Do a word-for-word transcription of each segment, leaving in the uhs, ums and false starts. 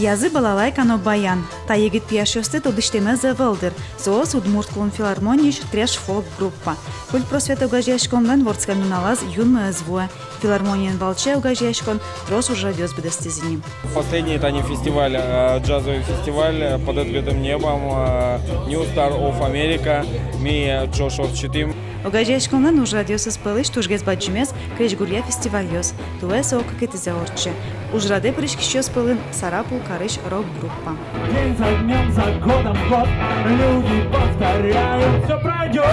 Язы балалайка но баян. Та егит пияшъёсты тодӥсьтэмез ӧвӧл, дыр. Соос Удмурт кун филармониысь «Трэш-фолк» группа. Культпросвет огазеяськонлэн вордскем нуналаз юнме ӧз вуэ. Филармониен валче огазеяськон трос ужрадъёс быдэстӥз ини. Последний тани фестиваль, э, джазовый фестиваль, э, «Под открытым небом», э, New Star of America, ми, э, ӵош ортчытӥм. Огазеяськонлэн ужрадъёсыз пӧлысь тужгес бадӟымез — крезьгуръя фестивальёс. Туэ со кыкетӥзэ ортче. Ужрадэ пыриськисьёс пӧлын Сарапул карысь рок-группа. День за днём, за годом год, люди повторяют: «Всё пройдёт».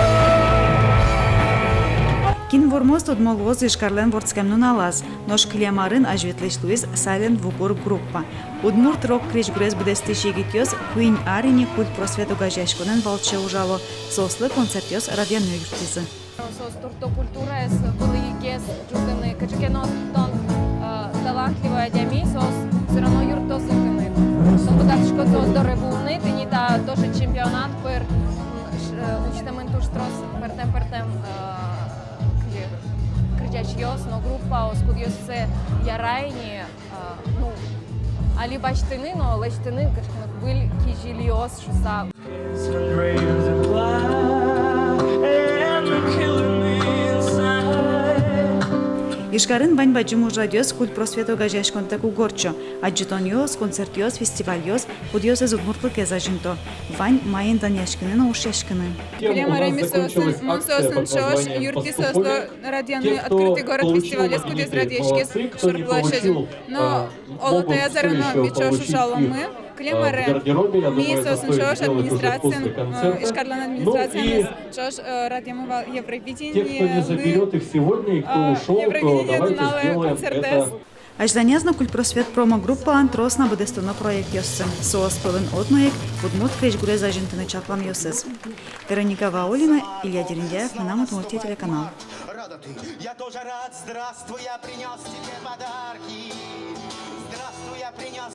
Кин вормоз, тодмо луоз Ижкарлэн вордскем нуналаз. Нош кылем арын азьветлӥсь луиз «Silent Woo Goore» группа. Удмурт рок-крезьгурез быдэстӥсь егитъёс куинь ар ини культпросвет огазеяськонэн валче ужало. Соослы концертъёс радъяны юрттӥзы. Соос туртто культураез, вылӥгес ӝутыны. Кыӵе ке но тон, э, талантливой адями, соос всё равно юрттозы тыныд. Тон быгатӥськод соос доры вуыны. Тӥни та тоже чемпионат пыр, м, ш-, э, усьтэмын туж трос пӧртэм-пӧртэм, э, кызьы, кырӟасьёс но группаос, кудъёссэ яра ини, э, ну, али басьтыны но лэсьтыны кыӵе ке но выль кизилиос шуыса. Ижкарын вань бадӟым ужрадъёс культпросвет огазеяськонтэк уг ортчо. Адӟытонъёс, концертъёс, фестивальёс, кудъёсыз удмуртлыкез азинто. Вань маин данъяськыны но ушъяськыны. Кылем арын ми соосын, мон соосын ӵош юрттӥ соослы радъяны «Открытый город» фестивалез, кудӥз радъяськиз Шор площадьын. Но оло, таяз арын но ми ӵош ужаломы. Кылем арын ми соосын ӵош администрациен, э, Ижкарлэн администрациямес ӵош, э, радъямы вал Евровидение, э, Евровидение нуналэ концертэз. Азьланяз но культпросвет промогруппалэн трос на быдэстоно проектъёссы. Соос пӧлын одно ик удмурт крезьгурез азинтыны чакламъёсыз. Вероника Ваулина, Илья Дерендяев, «Мынам Удмуртие» телеканал. Я тоже рад, здравствуй, я принёс тебе подарки. Здравствуй, я принёс